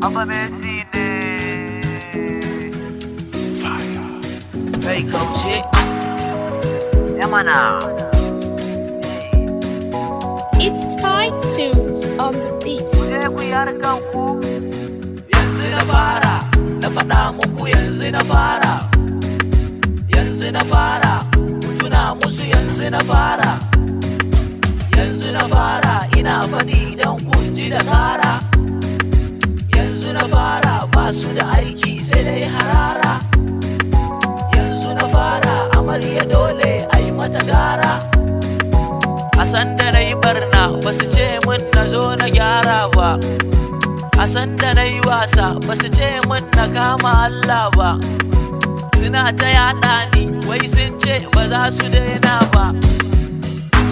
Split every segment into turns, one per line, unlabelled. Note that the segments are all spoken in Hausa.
Abba Messi ne.
Kai, kauce.
Ya mana.
It's Thai tunes on the beat.
Ku je ku yi harkan ku.
Yanzu na fara, na faɗa muku, yanzu na fara. Yanzu na fara, ku tuna musu, yanzu na fara. Yanzu na fara, ina faɗi don ku ji da kara. Yanzu na fara, ba su da aiki sai dai harara. Yanzu na fara, amarya dole a yi mata gara. A sanda na yi barna, ba su ce mun na zo na gyara ba. A sanda na yi wasa, ba su ce mun na kama Allah ba. Suna ta yaɗa ni, wai sun ce ba za su daina ba.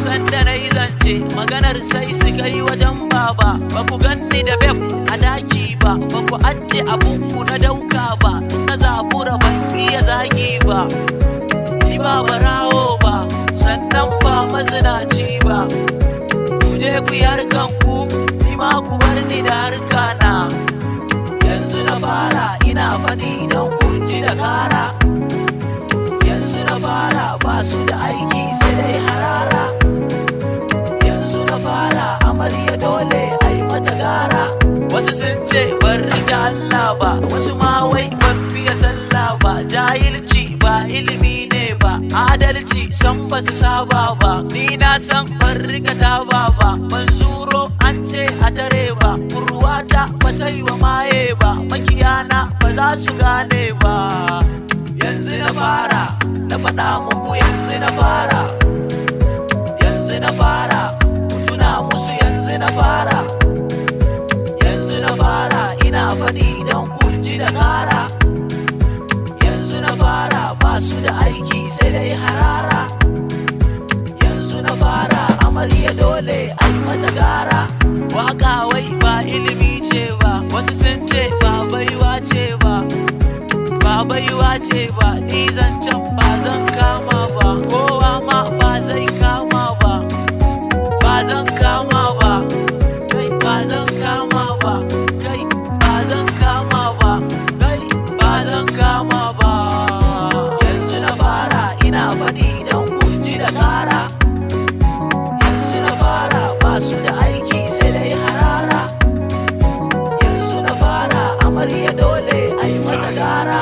Sanda na yi zance, maganar sai su kai wajen baba. Ba ku ganni da babe a daki ba, ba ku ajiye abunku na dauka ba. Na zabura, ban iya zagi ba. Ni ba barawo ba, sannan ba mazinaci ba. Ku je ku yi harkan ku, ni ma ku bar ni da harka na. Yanzu na fara, ina faɗi don ku ji da kara. Yanzu na fara, ba su da aiki sai dai harara. Yanzu na fara, amarya dole a yi mata gara. Wasu sun ce ban rike Allah ba, wasu ma wai ban fiye sallah ba. Jahilci ba ilimi ne ba, adalci san ba su saba ba. Ni na san ban rike taba ba, ban zuro an ce a tare ba. Kurwata ba ta yi wa maye ba, makiyana ba za su gane ba. Yanzu na fara, na faɗa muku, yanzu na fara. Yanzu na fara, ku tuna musu, yanzu na fara. Yanzu na fara, ina faɗi don ku ji da kara. Yanzu na fara, ba su da aiki sai dai harara. Yanzu na fara, amarya dole a yi mata gara. Waka wai ba ilimi ce ba, wasu sun ce ba baiwa ce ba. Ba baiwa ce ba, ni zancen ba zan kama ba, kowa ma ba zai kama ba. Ba zan kama ba, kai, ba zan kama ba, kai, ba zan kama ba, kai, ba zan kama ba. Yanzu na fara, ina faɗi don ku ji da kara. Yanzu na fara, ba su da aiki sai dai harara. Yanzu na fara, amarya dole a yi mata gara.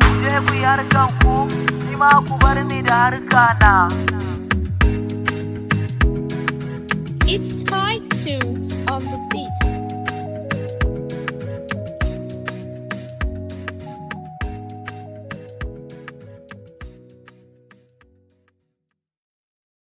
Ku je ku yi harkan ku, ni ma ku bar ni da harka na.
It's Thai tunes on the beat.